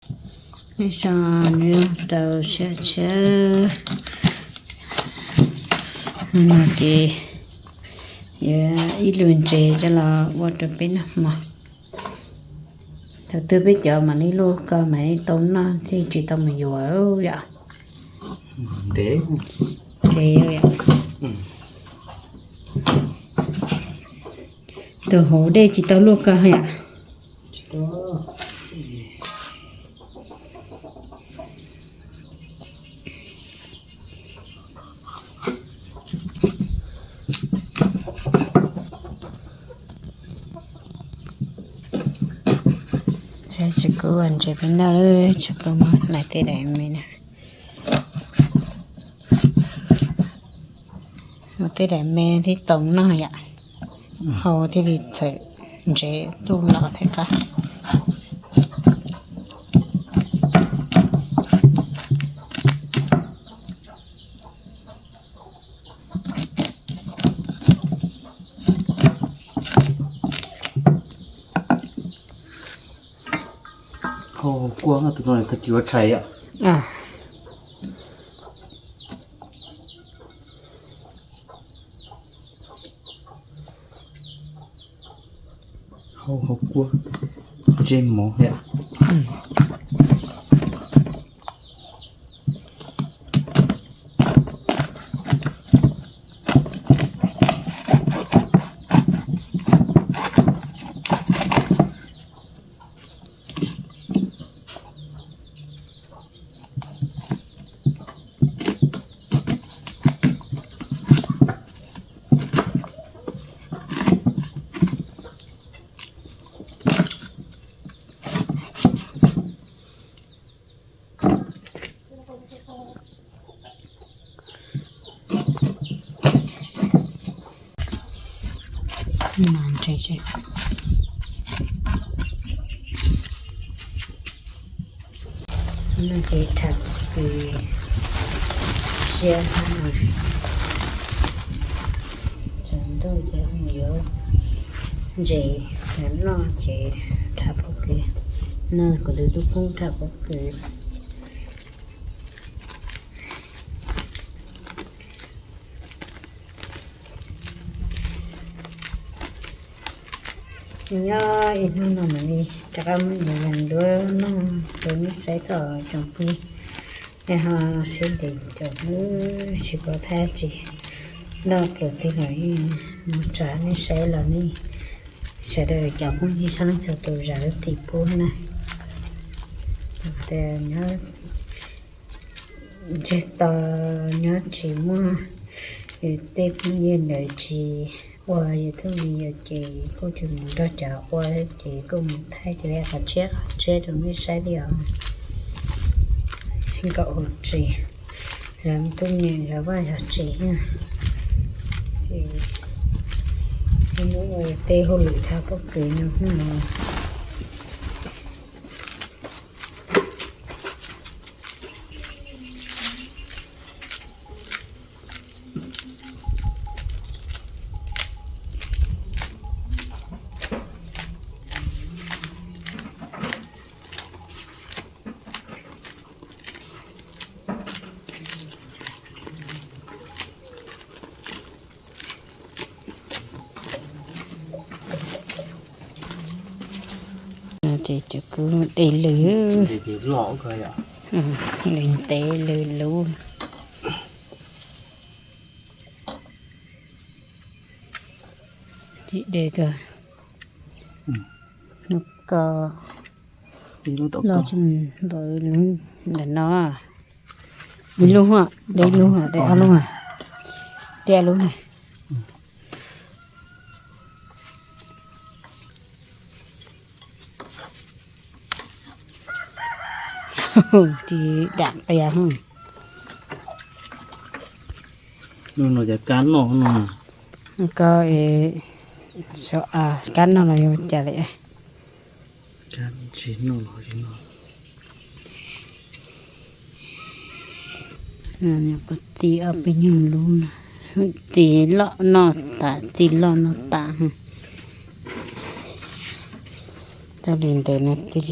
Nws so nws rau siab tshiab no ces yuav ib lub ntses coj los ua rau peb noj hmo. Thaum twg peb cov mam li luaj ko mam li tau noj thiaj tsis tau mus yuav yom. Ntev, ntev yom. Tus hauv dej tsis tau luaj ko yom. Tsis kub ntses peb noj, tsis kub muab nais tej daim me na. Muab tej daim me thiaj tau noj yom. Hau thiaj li txawm ntsev tuaj los thiaj qab. Hau kua no tus no tag kis ua tshais yom. Hau hau kua, ntsej muag yom. Ces tham pob kws siab no, tsaus ntuj ces yuav ntses noj ces tham pob kws. No kuv tus tub phooj tham pob kws. Nyob ib hnub no mam li rov qab muab nws los ntuav noj rau nej saib txog tsoom phooj ywg. Nej ho siab ntev caum wb tsis paub thab tsis noj pluas twg los yeej mus tsa nej saib los nej sawv daws cov phooj ywg sab leej txhua tus zam lub txim pub na. Nyob ntseg to, nyob tsis muaj, tej phooj ywg ntawd tsis ua YouTube video ces kuj tsis mus nrog cov ua ces kuj mus thaij cov qhov tshiab qhov tshiab rau nej saib li os. Nkawd ua tsis, lawv tub nyeem lawv vaj yog tsis na. Ces hnub no tej hauj lwm tham pob kws no hnub no. Ces cov kub dej lwj, lwj ntev lwj lub. Tim dej kawg, hnub ko loj tsis npaum ntawm no. Ib lub, de ib lub, de ob lub, de ob lub na. Tis dam qia. Kab noj no, ko, kab noj los yuav cas li. Kab tsis noj los tsis noj. Kuv txiv ob peb nyuag lub no, txiv loj noj tas, txiv loj noj tas. Tau li ntawd no tig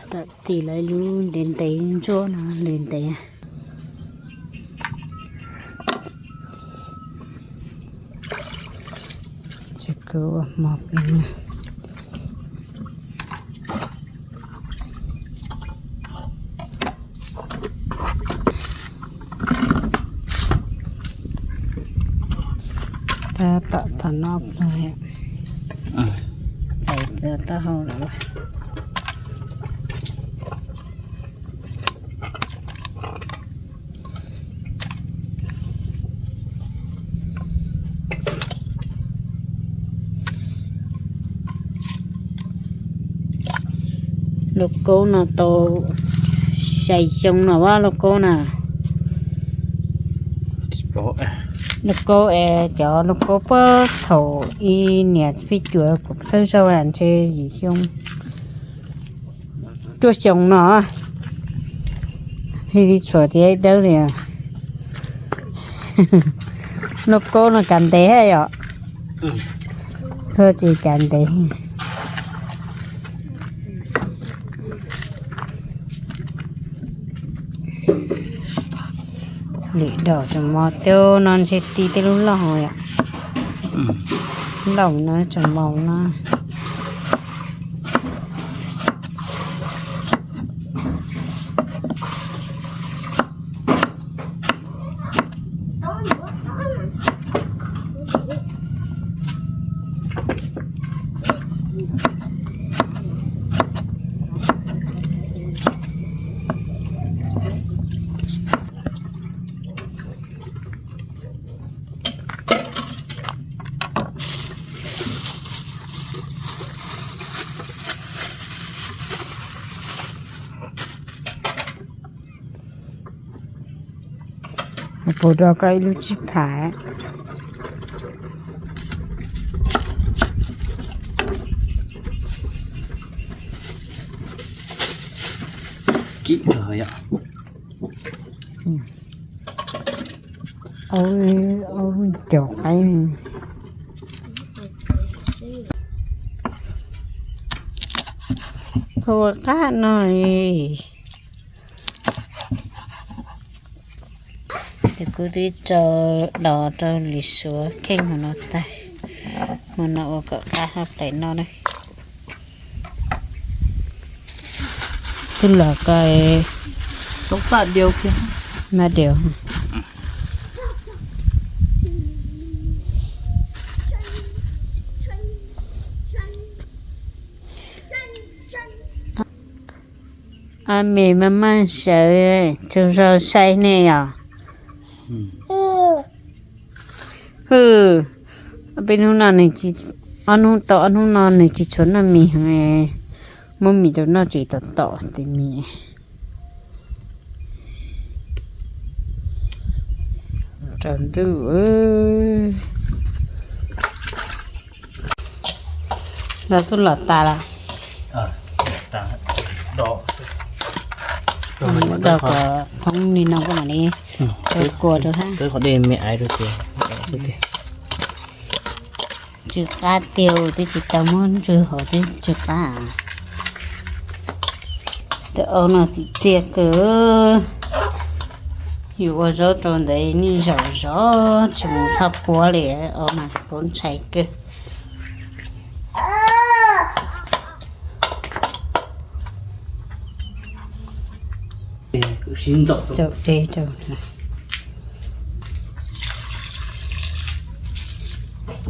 Tawm tim lawv lub ntev ntev ntsuab no ntev ntev. Ces kuv ua hmo peb na. Tab tom tau noj pluag, tau taub hau lawm. Lauj kaub no tau xya xyoo no a lauj kaub na. Lauj kaub es cov lauj kaub puag thaum ib niam txiv pib cuav kuv thawj zaug ntshe yim xyoo cuaj xyoo no. Hib li txhuam tias dawb li. Lauj kaub no kav ntev yom. Tuaj tsis kav ntev. Lim daum tseem mos tiag no ntshe ti tej lub lauj yom. Lauj no tseem mos no. Puas do koj ib lub tsib phav? Kim yom. Aub, aub cov qaib. Thaum ua qab no, ces kuv twb rau, los rau lwm suav kheej hauv no tag, hmo no ua kom qab hab plaim no na. Twb los ko, maj diav. Ob me maj maj sawv tsaug zog saib nej yom. Hwm, peb hnub no nws tsis, ob hnub tau ob hnub no nws tsis tshua noj mis heev, muab mis rau noj tsev tom tom tes mis. Rau ntuj, los twb los tas lawm. Do kom thoob li no kuj mam li kua rau hab. Tsw qab tiag, twb tsis tau muab ntswg hauv twb tsw qab. Tus aub no txiv txiaj kawg. Yus ua zaub rau ntawd nej zaum zov tsis mus txhob puab li, aub mas puab ntshai kawg.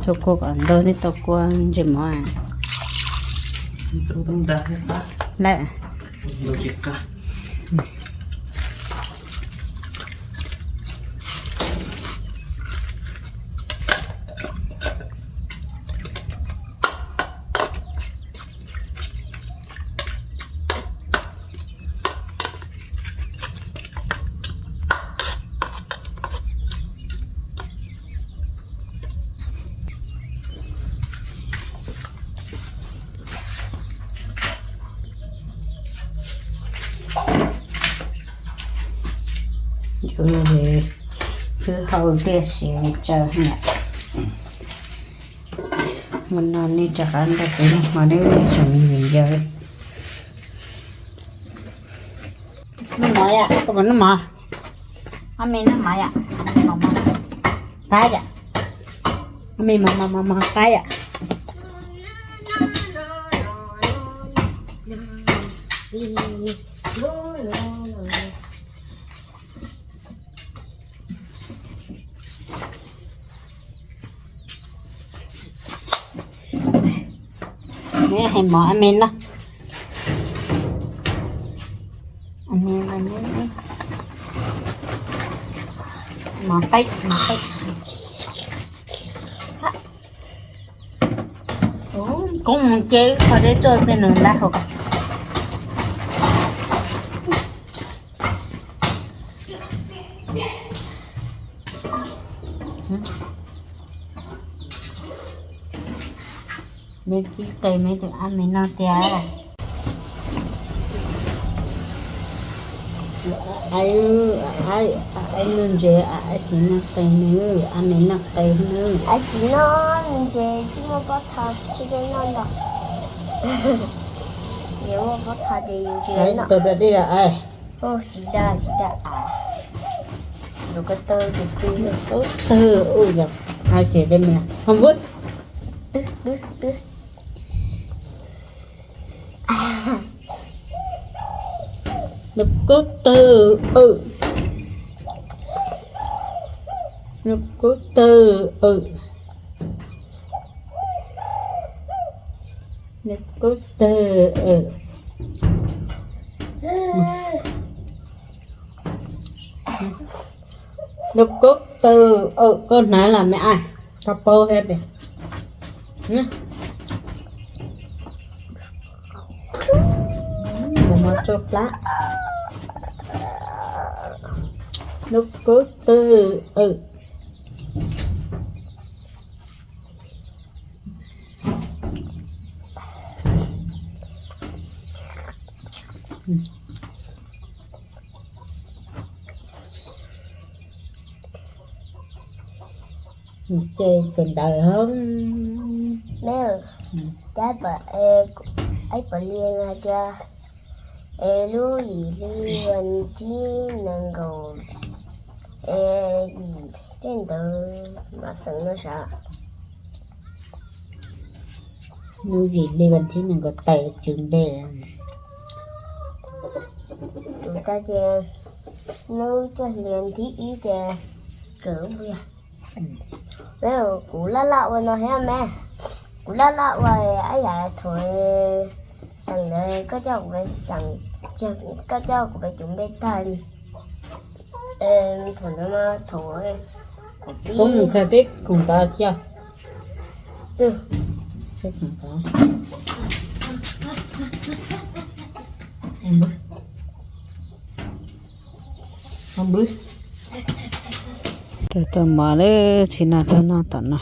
Tau kua kom ntau thiab tau kua ntsej muag lawm. Yuav no ces peb hau pliaj siv tsaws na. Mus no nej rov qab nrog kuv mloog hmo, nej tsoom me viv ncaus. Noj mov yom, koj puas noj mov? Ob me noj mov yom, mov mov qab yom, ob me mov mov mov mov qab yom. Neb hais mov a me no. Mov qaib, mov qaib. Koob mus ces qhov deb tuaj tej nws lab hau. Neb kib qe me tus ab me no tiag. Ab, ab, ab, noj ntses, ab txiv noj qe nws, ab me noj qe nws. Ab txiv noj ntses tsis muaj pob txha, tsis tau noj ntau. Yus muaj pob txha ces yus tsis noj. Tsis da, tsis da. Tus ko taw tus plig, taw, ua yog, ab txiv de me ho npub. Twb, twb, twb. Nws kub tawg, nws kub tawg, nws kub tawg. Nws kub tawg, koj hnav los me ab, koj paub thiab tias. Mus mov tsau plab. Nws kub tawg. Ces tus ntawd, me, ib pom li hais tias es lub yim hli vas thib nees nkaum es yim tej ntawd mam xeem no sav. Lub yim hli vas thib nees nkaum tawm tswv npe. Tus tag ces lub cuaj hli vas thib ib ces kawm ua. Kuv laj laj ua no thiab me, kuv laj laj ua, ab yam thaum xeem ntawd koj coj kuv, koj coj kuv pem tus npe tag li. Thaum ntawd mas thaum kuv pib, koob mus khaws peb koom ntawv thiab. Tus tuaj mov lawm, tsis no tuaj noj tom no.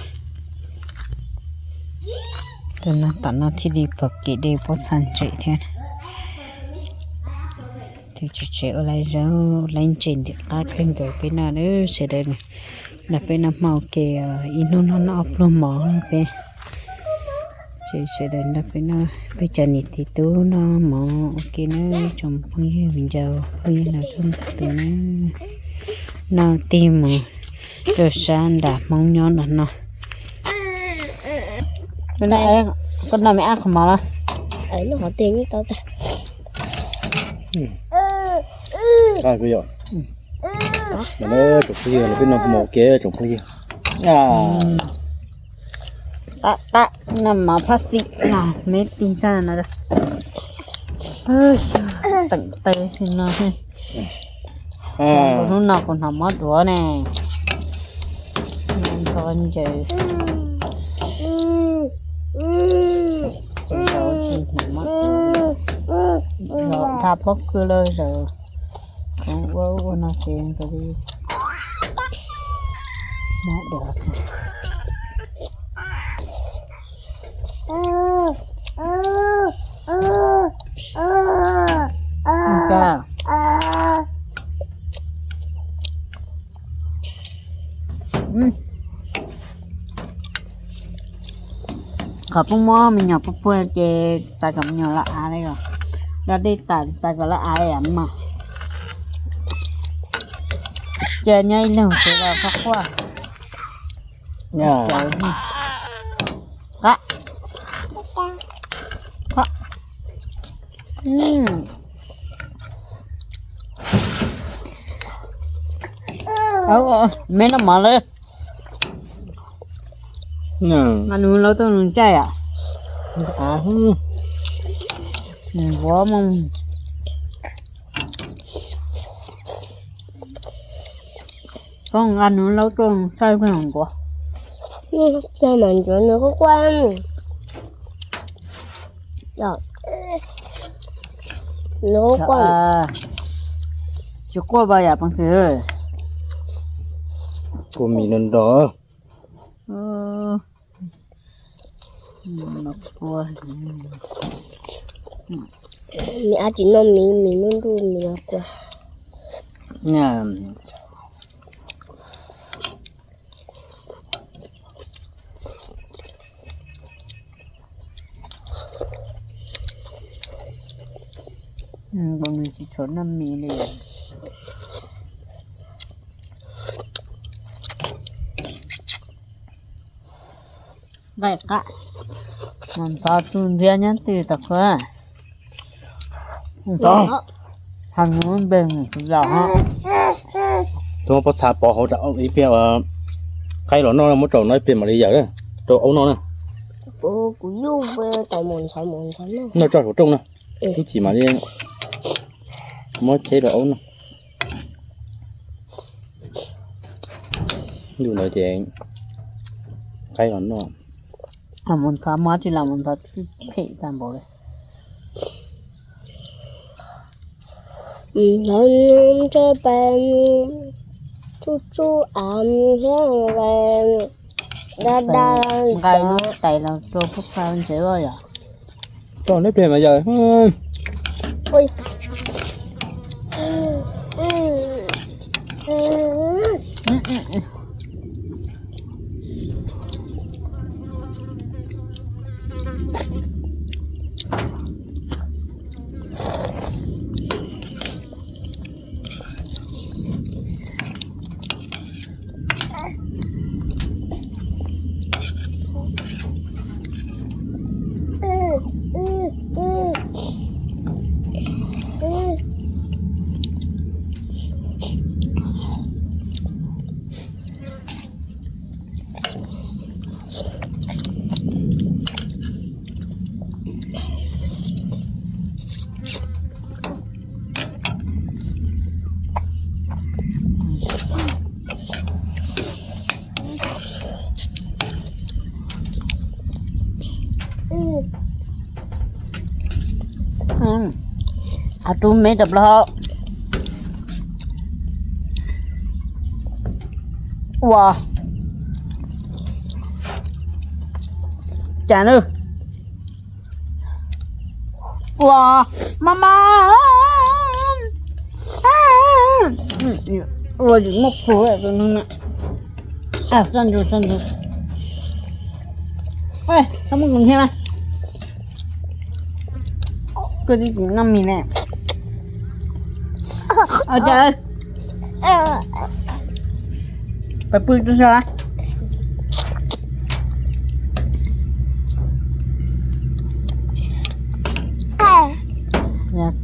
Tuaj noj tom no thiaj li pom kev dej pob txha ntsim thiab. Tus tsev tsev ua lawv zaub lawv ntses ntim qab kawg nkaus peb noj, sawv daws nrog peb noj hmo ua ke, ib hnub noj noj ob pluag mov peb. Ces sawv daws nrog peb noj, peb cov niam txiv tub noj mov ua ke nawb tsoom phooj ywg viv ncaus phooj ywg los txhua tus nawb. Noj tig mus rau sab nram Hmoob nyob nram no. Koj noj me ab qhov mov los? Tsoom phooj ywg, peb noj mov ua ke tsoom phooj ywg. Tab tab, noj mov phab xim no me tig sab no. Teem tes no. Hnub no kuv hnov mob duav ne. Ntxhov ncaws. Zaum tsis hnov mob duav, zaum dhau pob kws lawm zaum. Kuv ua ua no ces nkawd li mob duav. Qhov pub muab me nyuam puag puag ces txais kom me nyuam lawv av li os. Dab dej tas txais kom lawv av li mas. Cia nyob ib leeg ces los qab quaj. Qab. Qab. Me no mov lawm. Nqa nws laub tuaj nws caij am. Nws nquav mus. Koj nqa nws laub tuaj saib pheej nquav. Mas ncuav nws quaj quaj. Nws quaj. Tsis quaj pas yam peev xwm. Kua mis nrog nrog. Mis ab tsis noj mis, mis nruj nruj mis los kua. Nws tsis tshua noj mis li. Nqaij qab. Mus ntxov tus ntxiab nyob twg tom khuab. Mus ntxov. Hais mus npe mus tus yau hab. Tus pob txha pov hauv rau ib pliag, qaib los noj muab rau no ib pliag mam li yawm rau aub noj na. Kuv yuj tau mus ntxov mus ntxov noj. Noj tso saum rooj na. Ib chim mam li muab cheb rau aub noj. Ntu ntawd ces qaib los noj. Mus ntxov muab tsis los mus ntxov phem tag npaum li. Ntxov ntshe pas tsuj tsuj av thiab da da. Nqa lub tais los rau pub qab ntsev loj yom. Tso neb pliag mas yawm. Rub me rau plaub hau. Ua cas na. Ua, mama. Ua yus muaj plhu tus no na. Txoj ntsus, txoj ntsus. Koj muab kuv nrhiav mas. Koj twb tsis noj mis ne. Ua cas. Pais pw rau sab. Yog